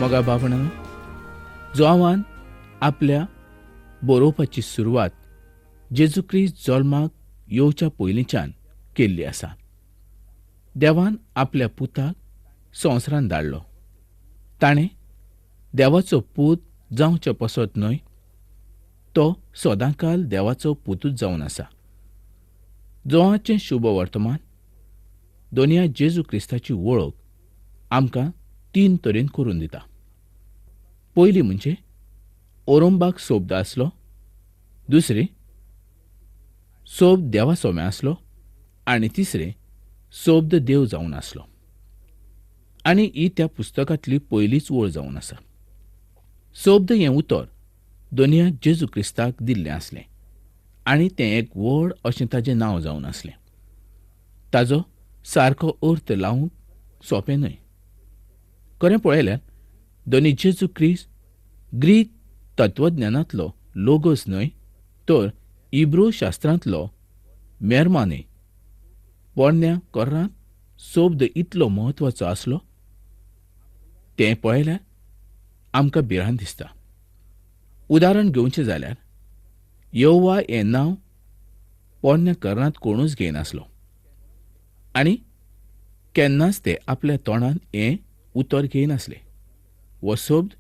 मोगा बाबणानो, जोआवान आपल्या बरोवपाची सुरवात जेजू क्रिस्त जल्माक येवच्या पयलींच्यान केल्ली आसा. देवान आपल्या पुताक संवसारांत धाडलो. ताणें देवाचो पूत जावचे पसत न्हय, तो सदांकाल देवाचो पुतूच जावन आसा. जोआचें शुभ वर्तमान दोनया जेजू क्रिस्ताची वळख आमकां तीन तरेन करून दिता. पयली म्हणजे ओरंबाक सोब्द आसलो, दुसरी सोब देवा सोमे आसलो आनी तिसरें सोब्द देव जावन आसलो. आनी ही त्या पुस्तकांतली पयलीच ओळ जावन आसा. सोब्द हें उतर दोनया जेजू क्रिस्ताक दिल्लें आसलें आनी तें एक व्हड अशें ताजें नांव जावन आसलें. ताजो सारको अर्थ लावंक सोंपें न्हय. खरें पळयल्यार दोनी जेजू क्रिस्त ग्रीक तत्वज्ञानांतलो लोगोस न्हय, तर इब्रो शास्त्रांतलो मेरमा न्हय. पोरण्या कोर्रांत सोब्द इतलो म्हत्वाचो आसलो तें पळयल्यार आमकां भिरांत दिसता. उदाहरण घेवचें जाल्यार यहोवा हें नांव पोरण्या कर्रांत कोणूच घेयनासलो आनी केन्नाच ते आपल्या तोंडान हें उतर घेयनासले. हो शब्द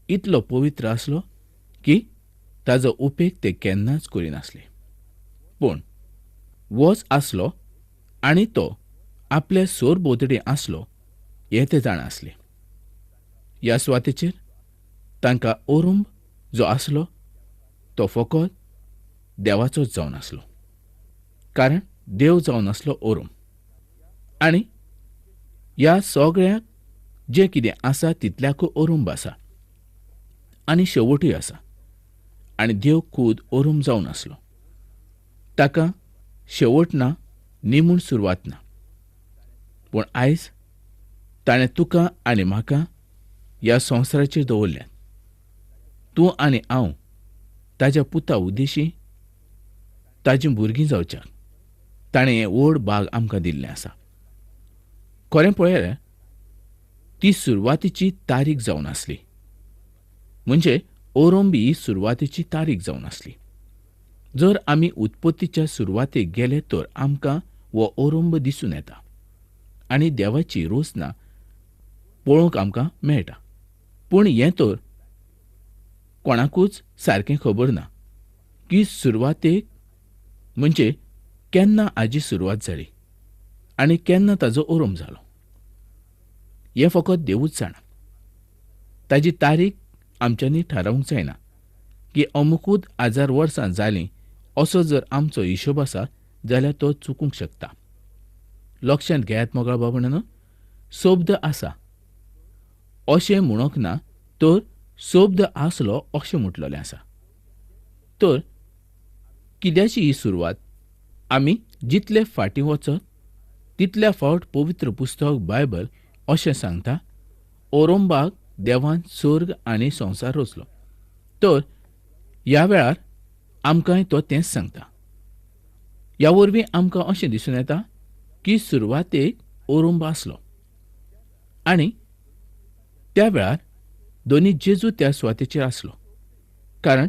इतलो पवित्र आसलो की ताजो उपेग ते केन्नाच करिनासले. पूण वच आसलो आनी तो आपल्या सरभोंवतणी आसलो हें ते जाणा आसले. ह्या सुवातेचेर तांकां ओरंब जो आसलो तो फकत देवाचोच जावन आसलो, कारण देव जावन आसलो ओरंब. आनी ह्या सगळ्याक जें कितें आसा तितल्याकूय ओरंब आसा आनी शेवटूय आसा. आनी देव खूद ओरंब जावन आसलो. ताका शेवट ना, निमूण सुरवात ना. पूण आयज ताणें तुका आनी म्हाका ह्या संवसाराचेर दवरल्यात. तूं आनी हांव ताज्या पुता उद्देशी ताजीं भुरगीं जावच्याक ताणें हें व्हड बाग आमकां दिल्लें आसा. खरें पळयल्यार ती सुरवातीची तारीख जावन आसली, म्हणजे ओरंब ही सुरवातीची तारीख जावन आसली. जर आमी उत्पत्तीच्या सुरवातेक गेले तर आमकां हो ओरंब दिसून येता आनी देवाची रोसना पळोवंक आमकां मेळटा. पूण हें तर कोणाकूच सारकें खबर ना की सुरवातेक म्हणजे केन्ना हाजी सुरवात जाली आनी केन्ना ताजो ओरंब जालो. हें फकत देवूच जाणा. ताजी तारीख आमच्यांनी थारावंक जायना की अमुकूच 1000 वर्सां जालीं असो जर आमचो हिशोब आसा जाल्यार तो चुकूंक शकता. लक्षांत घेयात मोगाळ बाबणानो, शब्द आसा अशें म्हणूंक ना, तर शब्द आसलो अशें म्हटलेलें आसा. तर कित्याची ही सुरवात? आमी जितले फाटीं वचत तितल्या फावट पवित्र पुस्तक बायबल अशें सांगता, ओरंबाक देवान स्वर्ग आनी संवसार रचलो. तर ह्या वेळार आमकांय तो तेंच सांगता. ह्या वरवीं आमकां अशें दिसून येता की सुरवातेक ओरंब आसलो आनी त्या वेळार दोनी जेजू त्या सुवातेचेर आसलो, कारण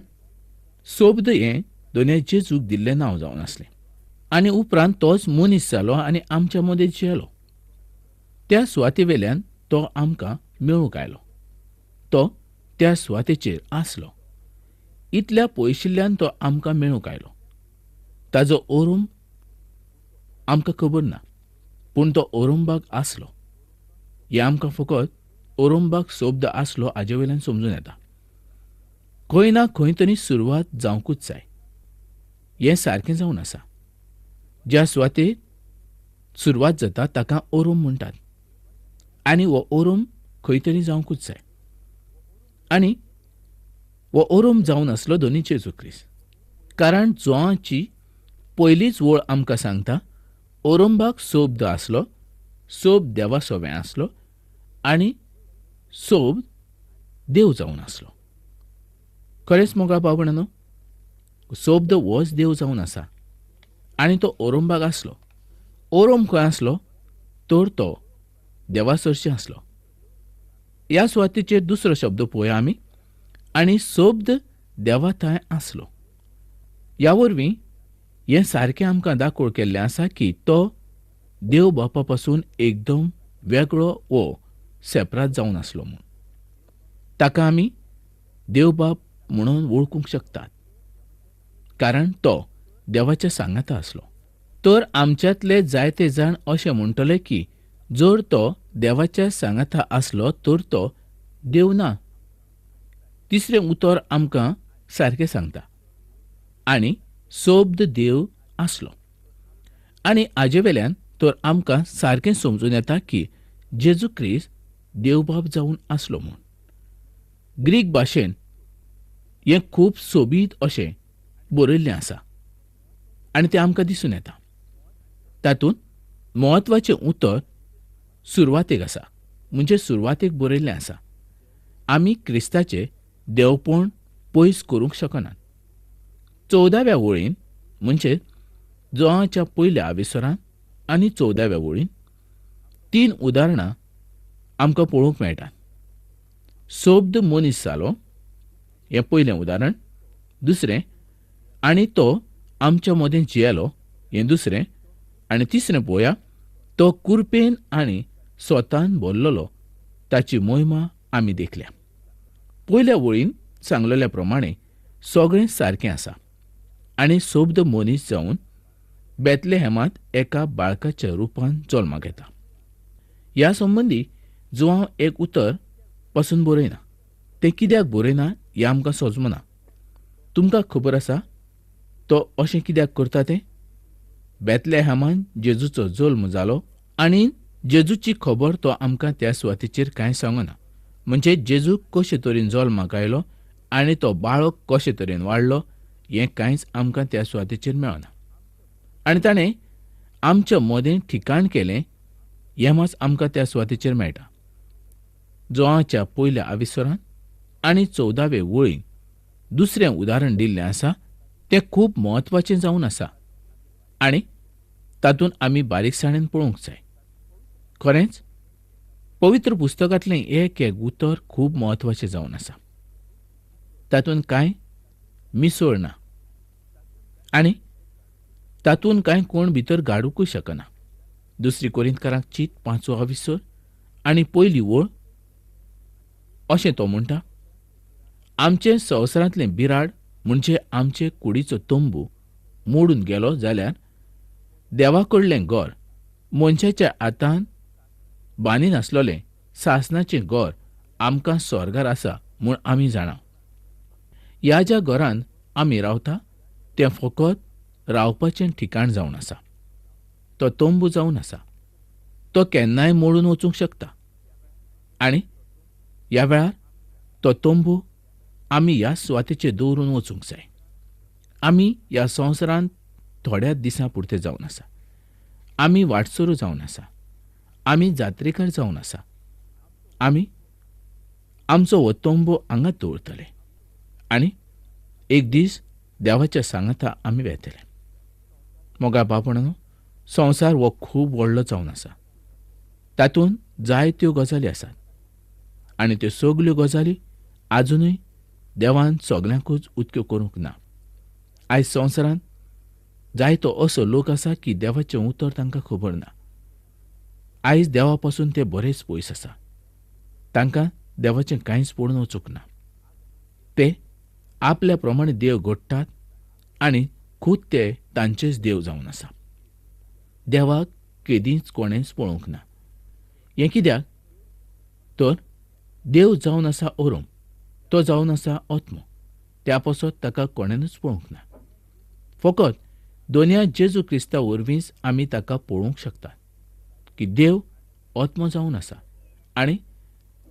सोब्द हें दोनी जेजूक दिल्लें नांव जावन आसलें. आनी उपरांत तोच मनीस जालो आनी आमच्या मदें जियेलो. त्या सुवातेवेल्यान तो आमकां मेळूंक आयलो. तो त्या सुवातेचेर आसलो. इतल्या पयशिल्ल्यान तो आमकां मेळूंक आयलो. ताजो ओरंब आमकां खबर ना, पूण तो ओरंबाक आसलो हें आमकां फकत ओरंबाक शब्द आसलो हाजे वयल्यान समजून येता. खंय ना खंय तरी सुरवात जावंकूच जाय हें सारकें जावन आसा. ज्या सुवातेर सुरवात जाता ताका ओरंब म्हणटात आनी हो ओरंब खंय तरी जावंकूच जाय. आनी हो ओरंब जावन आसलो दोनी जेजू क्रिस्त, कारण जोआची पयलीच ओळ आमकां सांगता ओरंबाक शब्द आसलो, शब्द देवा सोवें आसलो आनी शब्द देव जावन आसलो. खरेंच मोगाळ बाबणानो, शब्द होच देव जावन आसा आनी तो ओरंबाक आसलो. ओरंब खंय आसलो तर तो देवा सरशी आसलो. ह्या सुवातेचेर दुसरो शब्द पळोवया आमी, आनी शब्द देवाथांय आसलो. ह्या वरवीं हें सारकें आमकां दाखोव केल्लें आसा की तो देव बापा पासून एकदम वेगळो वो सेपरात जावन आसलो म्हूण. ताका आमी देवबाप म्हणून वळखूंक शकतात कारण तो देवाच्या सांगाता आसलो. तर आमच्यांतले जायते जाण अशें म्हणटले की जर तो देवाच्या सांगाता आसलो तर तो देव ना. तिसरें उतर आमकां सारकें सांगता, आनी शब्द देव आसलो. आनी हाजे वेल्यान तर आमकां सारकें समजून येता की जेजू क्रिस्त देवबाप जावन आसलो म्हूण. ग्रीक भाशेन हें खूब सोबीत अशें बरयल्लें आसा आनी तें आमकां दिसून येता. तातूंत म्हत्वाचें उतर सुरवातेक आसा, म्हणजे सुरवातेक बरयल्लें आसा. आमी क्रिस्ताचें देवपण पयस करूंक शकनात. 14व्या वळीन म्हणजे जोआच्या पयल्या आवेसरान आनी 14व्या वळीन 3 उदाहरणां आमकां पळोवंक मेळटात. शब्द मनीस जालो हें पयलें उदाहरण, दुसरें आनी तो आमच्या मदें जियेलो हें दुसरें, आनी तिसरें पळोवया तो कुरपेन आनी स्वतान भरलेलो ताची मोहिमा आमी देखल्या. पयल्या वळीन सांगलेल्या प्रमाणे सगळें सारकें आसा आनी शब्द मनीस जावन बेतलेहेमांत एका बाळकाच्या रुपान जल्माक येता. ह्या संबंदी जुआंव एक उतर पासून बरयना. तें कित्याक बरयना हें आमकां समजना. तुमकां खबर आसा तो अशें कित्याक करता तें? बेतलेहेमान जेजूचो जल्म जालो आनी जेजूची खबर तो आमकां त्या सुवातेचेर कांय सांगना. म्हणजे जेजू कशे तरेन जल्माक आयलो आनी तो बाळक कशे तरेन वाडलो हें कांयच आमकां त्या सुवातेचेर मेळना. आनी ताणें आमच्या मदें ठिकाण केलें हें मात आमकां त्या सुवातेचेर मेळटा. जोआच्या पयल्या आविस्वरान आनी 14वे वळीन दुसरें उदाहरण दिल्लें आसा तें खूब म्हत्वाचें जावन आसा आनी तातूंत आमी बारीकसाणेन पळोवंक जाय. खरेंच पवित्र पुस्तकांतलें एक एक उतर खूब म्हत्वाचें जावन आसा. तातूंत कांय मिसळ ना आनी तातूंत कांय कोण भितर गाडूंकूय शकना. दुसरी कोरिंतकारांक चीत 5वो आविस्वर आनी पयली वळ अशें तो म्हणटा, आमचें संवसारांतलें बिराड म्हणजे आमचे कुडीचो तंबू मोडून गेलो जाल्यार देवा कडलें घर मनशाच्या हातान बांदिनासलेलें सासणाचें घर आमकां स्वर्गार आसा म्हूण आमी जाणा. ह्या ज्या घरान आमी रावता तें फकत रावपाचें ठिकाण जावन आसा. तो तंबू जावन आसा. तो केन्नाय मोडून वचूंक शकता आनी ह्या वेळार तो तंबू आमी ह्या सुवातेचेर दवरून वचूंक जाय. आमी ह्या संवसारांत थोड्या दिसां पुरते जावन आसा. आमी वाटसरू जावन आसा. आमी जात्रेकार जावन आसा. आमी आमचो हो तंबू हांगाच दवरतले आनी एक दीस देवाच्या सांगाता आमी वेतले. मोगा बापणानो, संवसार हो खूब व्हडलो जावन आसा. तातूंत जायत्यो गजाली आसात आनी त्यो सगल्यो गजाली आजुनूय देवान सगल्यांकूच उदक्यो करूंक ना. आयज संवसारांत जायतो असो लोक आसा की देवाचें उतर तांकां खबर ना. आयज देवा पासून ते बरेच पयस आसा. तांकां देवाचें कांयच पडून वचूंक ना. ते आपल्या प्रमाणे देव घडटात आनी खूद ते तांचेच देव जावन आसा. देवाक केदींच कोणेंच पळोवंक ना. हें कित्याक तर देव जावन आसा ओरोम, तो जावन आसा आत्मो. त्या पासत ताका कोणेनूच पळोवंक ना. फकत दोनया जेजू क्रिस्ता वरवींच आमी ताका पळोवंक शकतात की देव आत्मो जावन आसा आनी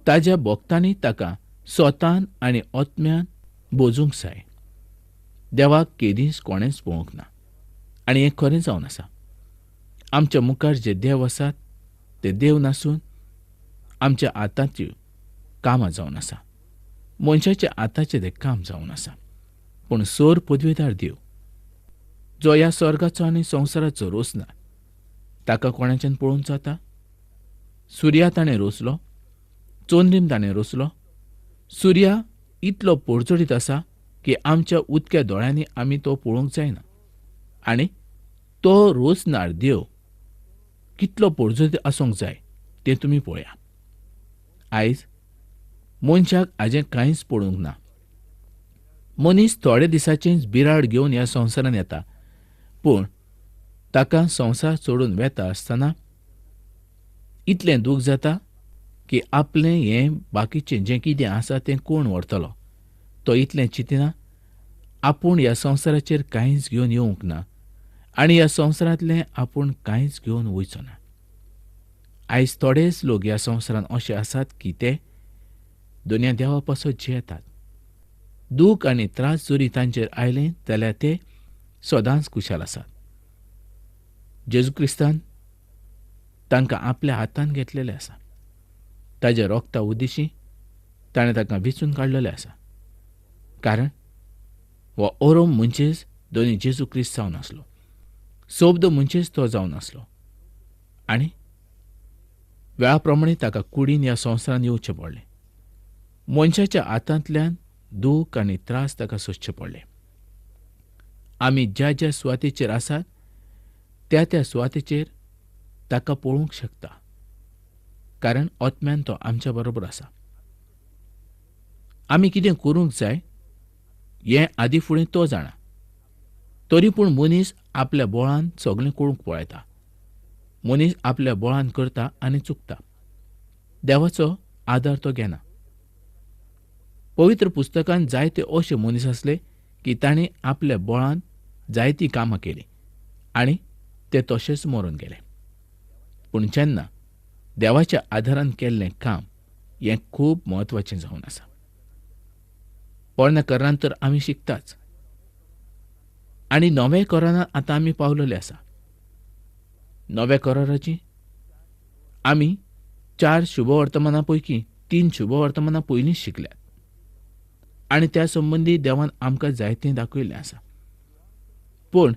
ताज्या भक्तांनी ताका स्वतान आनी आत्म्यान बोजूंक जाय. देवाक केदींच कोणेंच पळोवंक ना आनी हें खरें जावन आसा. आमच्या मुखार जे देव आसात ते देव नासून आमच्या हातांची कामां जावन आसा. मनशाच्या हाताचें तें काम जावन आसा. पूण सोर पदवेदार देव जो ह्या स्वर्गाचो आनी संवसाराचो रोसना ताका कोणाच्यान पळोवंक जाता? सुर्या ताणें रोसलो, चंद्रीम ताणें रचलो. सुर्या इतलो पोडजडीत आसा की आमच्या उदक्या दोळ्यांनी आमी तो पळोवंक जायना आनी तो रोचणार देव कितलो पोडजडीत आसूंक जाय तें तुमी पळया. आयज मनशाक हाजें कांयच पडूंक ना. मनीस थोडे दिसाचेंच बिराड घेवन ह्या संवसारांत येता, पूण ताका संवसार सोडून वेता आसतना इतलें दूख जाता की आपलें हें बाकीचें जें कितें आसा तें कोण व्हरतलो. तो इतलें चिंतिना आपूण ह्या संवसाराचेर कांयच घेवन येवंक ना आनी ह्या संवसारांतलें आपूण कांयच घेवन वयचो ना. आयज थोडेच लोक ह्या संवसारांत अशे आसात की ते दुनिया देवा पासत जियेतात. दूख आनी त्रास जरी तांचेर आयले जाल्यार ते सदांच खुशाल आसात. जेजू क्रिस्तान तांकां आपल्या हातान घेतलेले आसा. ताज्या रोगता उद्देशी ताणें तांकां वेंचून काडलेले आसा. कारण हो ओरोम म्हणजेच दोनी जेजू क्रिस्त जावन आसलो, सोब्द म्हणजेच तो जावन आसलो आनी वेळा प्रमाणे ताका कुडीन ह्या संवसारांत येवचें पडलें. मनशाच्या हातांतल्यान दूख आनी त्रास ताका सोंसचे पडले. आमी ज्या ज्या सुवातेचेर आसात त्या त्या सुवातेचेर ताका पळोवंक शकता, कारण आत्म्यान तो आमच्या बरोबर आसा. आमी कितें करूंक जाय हें आदी फुडें तो जाणा, तरी पूण मनीस आपल्या बोळान सगळें करूंक पळयता. मनीस आपल्या बोळान करता आनी चुकता. देवाचो आदार तो घेना. पवित्र पुस्तकान जायते अशे मनीस आसले की तांणी आपल्या बोळान जायतीं कामां केलीं आनी ते तशेच मरून गेले. पूण जेन्ना देवाच्या आदारान केल्लें काम हें खूब म्हत्वाचें जावन आसा. पोरण्या करारान तर आमी शिकताच आनी नव्या करारान आतां आमी पावलेले आसा. नव्या कराराची आमी 4 शुभवर्तमानां पैकी 3 शुभवर्तमानां पयलींच शिकल्यात आनी त्या संबंदी देवान आमकां जायतें दाखयल्लें आसा. पूण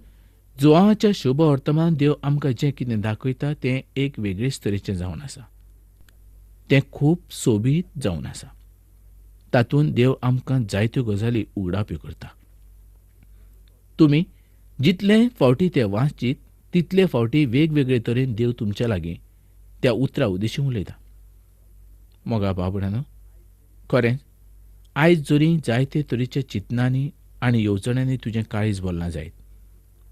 जुवांच्या शुभवर्तमान देव आमकां जें कितें दाखयता तें एक वेगळेच तरेचें जावन आसा. तें खूब सोबीत जावन आसा. तातूंत देव आमकां जायत्यो गजाली उगडाप्यो करता. तुमी जितले फावटी ते वाचीत तितले फावटी वेगवेगळे तरेन देव तुमच्या लागीं त्या उतरा उद्देशीं उलयता. मोगा बाबड्यानो, खरेंच आयज जरी जायते तरेच्या चिंतनांनी आनी येवजण्यांनी तुजें काळीज भरलां जायत,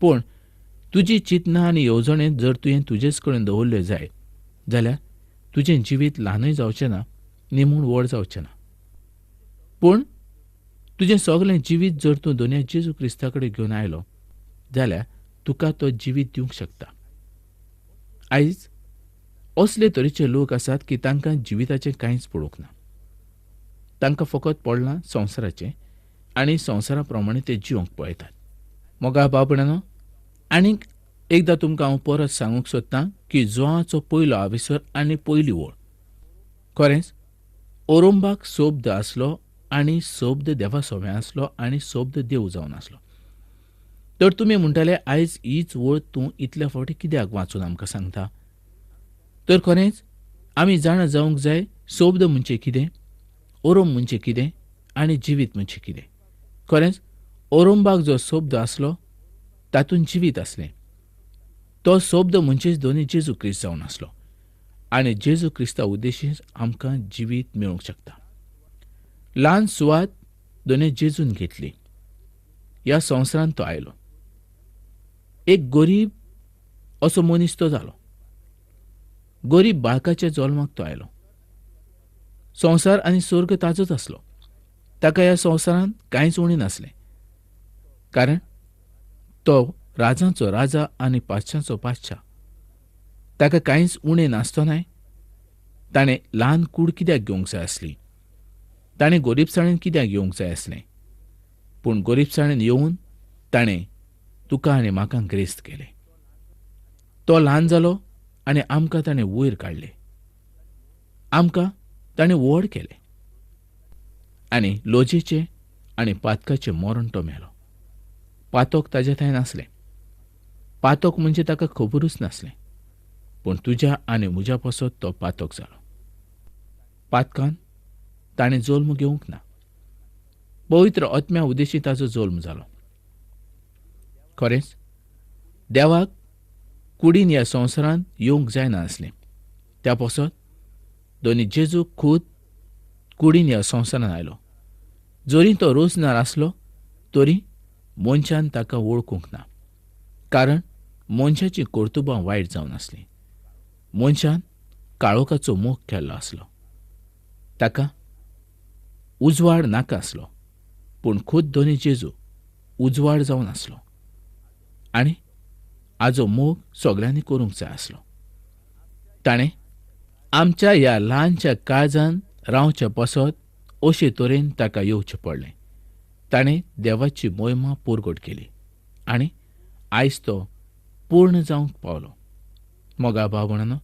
पूण तुजी चिंतनां आनी येवजणे जर तुवें तुजेच कडेन दवरल्यो जायत जाल्यार तुजें जिवीत ल्हानूय जावचें ना न्ही म्हूण व्हड जावचें ना. पूण तुजें सगळें जिवीत जर तूं दोनया जेजू क्रिस्ता कडेन घेवन आयलो जाल्यार तुका तो जिवीत दिवंक शकता. आयज असले तरेचे लोक आसात की तांकां जिविताचें कांयच पळोवंक ना. तांकां फकत पडलां संवसाराचें आनी संवसारा प्रमाणे ते जिवंक पळयतात. मोगा बाबड्यानो, आनीक एकदां तुमकां हांव परत सांगूंक सोदतां की जुवांचो पयलो आविसर आनी पयली ओळ. खरेंच ओरोंबाक सोब्द आसलो आनी सोब्द देवा सोव्या आसलो आनी सोब्द देव जावन आसलो. तर तुमी म्हणटाले आयज हीच वळ तूं इतल्या फावटी कित्याक वाचून आमकां सांगता? तर खरेंच आमी जाणा जावंक जाय सोब्द म्हणजे कितें, ओरोम म्हणजे कितें आनी जिवीत म्हणजे कितें. खरेंच ओरोंबाक जो सोब्द आसलो तातूंत जिवीत आसलें. तो सोब्द म्हणजेच दोनी जेजू क्रिस्त जावन आसलो आनी जेजू क्रिस्ता उद्देशीन आमकां जिवीत मेळूंक शकता. ल्हान सुवात दोनी जेजून घेतली. ह्या संवसारांत तो आयलो. एक गरीब असो मनीस तो जालो. गरीब बाळकाच्या जल्माक तो आयलो. संवसार आनी स्वर्ग ताजोच आसलो. ताका ह्या संवसारांत कांयच उणें नासलें, कारण तो राजांचो राजा आनी पातशांचो पातशा. ताका कांयच उणें नासतनाय ताणें ल्हान कूड कित्याक घेवंक जाय आसली? ताणें गोरीबसाणेन कित्याक येवंक जाय आसलें? पूण गोरीबसाणेन येवन ताणें तुका आनी म्हाका ग्रेस्त केलें. तो ल्हान जालो आनी आमकां ताणें वयर काडले, आमकां ताणें व्हड केलें आनी लोजेचें आनी पातकाचें मरण तो मेलो. पातक ताज्या थंय नासलें. पातक म्हणजे ताका खबरूच नासलें, पूण तुज्या आनी म्हज्या पासत तो पातक जालो. पातकान ताणें जल्म घेवंक ना. पवित्र आत्म्या उद्देशी ताजो जल्म जालो. खरेंच देवाक कुडीन ह्या संवसारांत येवंक जायना आसलें. त्या पासत दोनी जेजू खुद कुडीन ह्या संवसारांत आयलो. जरी तो रोजनार आसलो तरी मनशान ताका वळखूंक ना, कारण मनशाचीं कर्तुबां वायट जावन आसलीं. मनशान काळोखाचो मोग केल्लो आसलो, ताका उजवाड नाका आसलो. पूण खुद दोनी जेजू उजवाड जावन आसलो आनी आजो मोग सगळ्यांनी करूंक जाय आसलो. ताणें आमच्या ह्या ल्हानशा काळजान रावच्या पासत अशे तरेन ताका येवचें पडलें. ताणें देवाची मोहिमा परगट केली आनी आयज तो पूर्ण जावंक पावलो. मोगा भाव भयणांनो,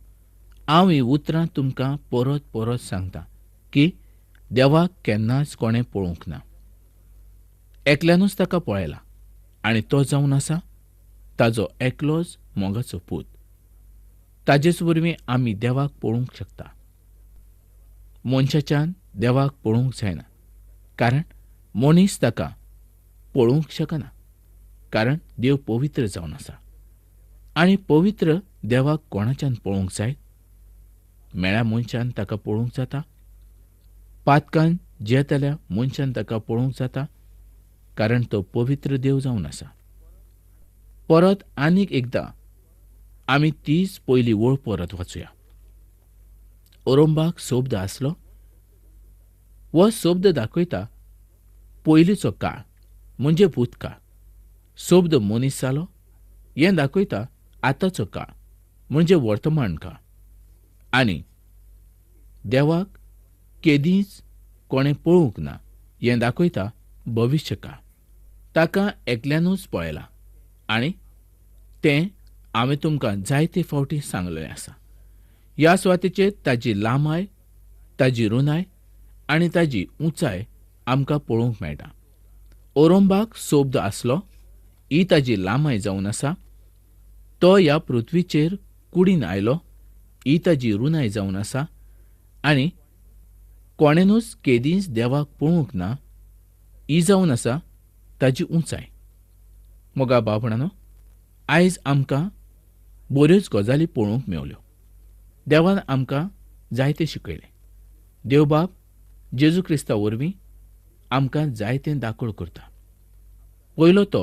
हांव हीं उतरां तुमकां परत परत सांगता की देवाक केन्नाच कोणें पळोवंक ना. एकल्यानूच ताका पळयला आनी तो जावन आसा ताजो एकलोच मोगाचो पूत. ताजेच वरवीं आमी देवाक पळोवंक शकता. मनशाच्यान देवाक पळोवंक जायना, कारण मनीस ताका पळोवंक शकना, कारण देव पवित्र जावन आसा आनी पवित्र देवाक कोणाच्यान पळोवंक जायत? मेळ्या मनशान ताका पळोवंक जाता? पातकान जियेतल्या मनशान ताका पळोवंक जाता? कारण तो पवित्र देव जावन आसा. परत आनीक एकदां आमी तीच पयली वळ परत वाचुया. ओरंबाक शब्द आसलो. हो शब्द दाखयता पयलीचो काळ म्हणजे भूतकाळ. शब्द मनीस जालो हें दाखयता आतांचो काळ म्हणजे वर्तमान काळ. आनी देवाक केदींच कोणें पळोवंक ना हें दाखयता भविश्य काळ. ताका एकल्यानूच पळयला आनी तें हांवें तुमकां जायते फावटी सांगलेलें आसा. ह्या सुवातेचेर ताजी लांबाय, ताजी रुंदाय आनी ताजी उंचाय आमकां पळोवंक मेळटा. ओरंबाक शब्द आसलो ही ताजी लांबाय जावन आसा. तो ह्या पृथ्वीचेर कुडीन आयलो ही ताजी रुंदाय जावन आसा. आनी कोणेनूच केदींच देवाक पळोवंक ना ही जावन आसा ताजी उंचाय. मोगा भाव भयणांनो, आयज आमकां बऱ्योच गजाली पळोवंक मेवल्यो. देवान आमकां जायतें शिकयलें. देवबाब जेजू क्रिस्ता वरवीं आमकां जायतें दाखोळ करता. पयलो तो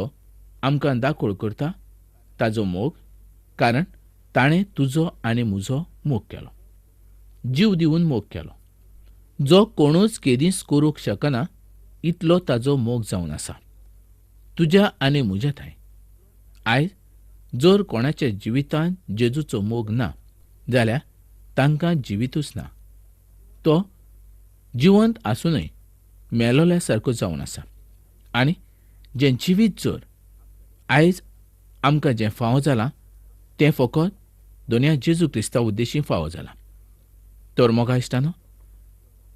आमकां दाखोळ करता ताजो मोग, कारण ताणें तुजो आनी म्हजो मोग केलो, जीव दिवन मोग केलो, जो कोणूच केदींच करूंक शकना इतलो ताजो मोग जावन आसा तुज्या आनी म्हज्या थांय. आयज जर कोणाच्या जिवितांत जेजूचो मोग ना जाल्यार तांकां जिवितूच ना. तो जिवंत आसूनय मेलोल्या सारको जावन आसा. आनी जें जिवीत जर आयज आमकां जें फावो जालां तें फकत दोनया जेजू क्रिस्ता उद्देशी फावो जालां. तर मोगा इश्टानो,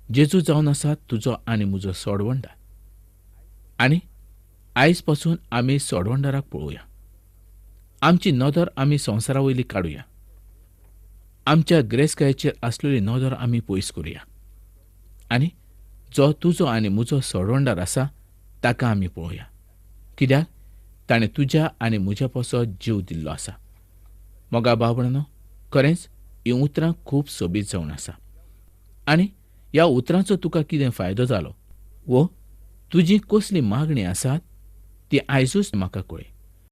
जेजू जावन आसा तुजो आनी म्हजो सोडवणदार. आनी आयज पासून आमी सोडवणदाराक पळोवया. आमची नदर आमी संवसारा वयली काडुया. आमच्या गिरेस्तकायेचेर आसलेली नदर आमी पयस करुया आनी जो तुजो आनी म्हजो सोडवणदार आसा ताका आमी पळोवया. कित्याक ताणें तुज्या आनी म्हज्या पासत जीव दिल्लो आसा. मोगा भाव भयणांनो, खरेंच हीं उतरां खूब सोबीत जावन आसा. आनी ह्या उतरांचो तुका कितें फायदो जालो वो तुजी कसली मागणी आसात ती आयजूच म्हाका कळय.